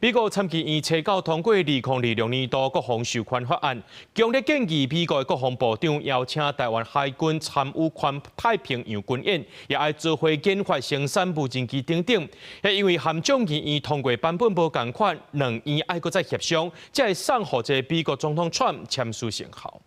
美國參議院初九通過2026年度國防授權法案，強烈建議美國國防部長邀請台灣海軍參與環太平洋軍演，也愛做伙研發生產無人機等等。因為和眾議院通過版本無仝款，兩院愛閣再協商，才會送予這美國總統川普簽署生效。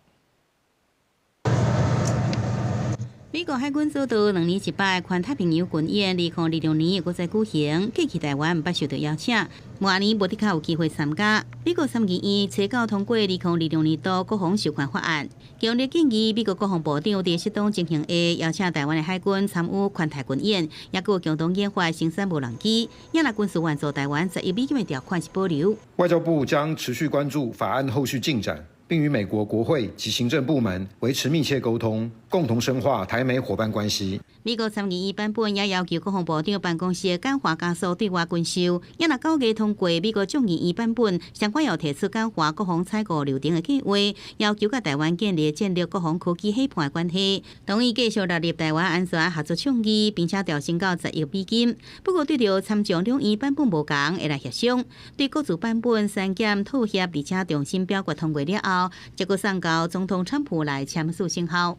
美國海軍組隊2年一擺環太平洋軍演，2026年會閣再舉行。過去台灣毋捌受到邀請，明年無的確有機會參加。美國參議院初九通過2026年度國防授權法案，強烈建議美國國防部長佇適當情形下邀請台灣的海軍參與環太軍演，也閣共同研發生產無人機。也若軍事援助台灣10億美金的條款是保留。外交部將持續關注法案後續進展，並與美國國會及行政部門維持密切溝通，共同深化台美夥伴關係。美國參議院版本也要求國防部長辦公室簡化加速對外軍售。也若9月通過美國眾議院版本，相關有提出簡化國防採購流程的計劃，要求佮台灣建立戰略國防科技伙伴關係，同意繼續納入台灣安全合作倡議，並且調升到10億美金。不過對著參眾兩院版本無仝，會來協商。對各自版本刪減妥協，而且重新表決通過了後，才閣送交總統川普來簽署生效。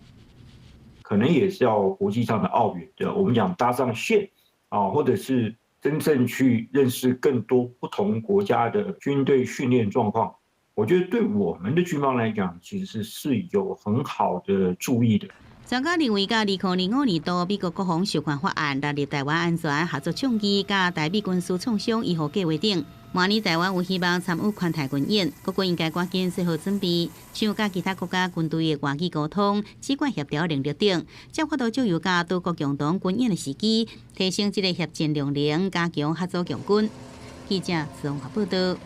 可能也是要國際上的奧援，對，我們講搭上線啊，或者是真正去認識更多不同國家的軍隊訓練狀況，我覺得對我們的軍方來講，其實是有很好的助益的。專家認為，佮2025年度美國國防授權法案納入台灣安全合作倡議，佮台美軍事創傷醫護計劃等，明年台灣有希望參與環太軍演，國軍應該趕緊做好準備，像佮其他國家軍隊的外語溝通、指揮協調能力等，才有法度藉由佮島國共同軍演的時機，提升這个協戰量能，加強合作共軍。記者綜合報道。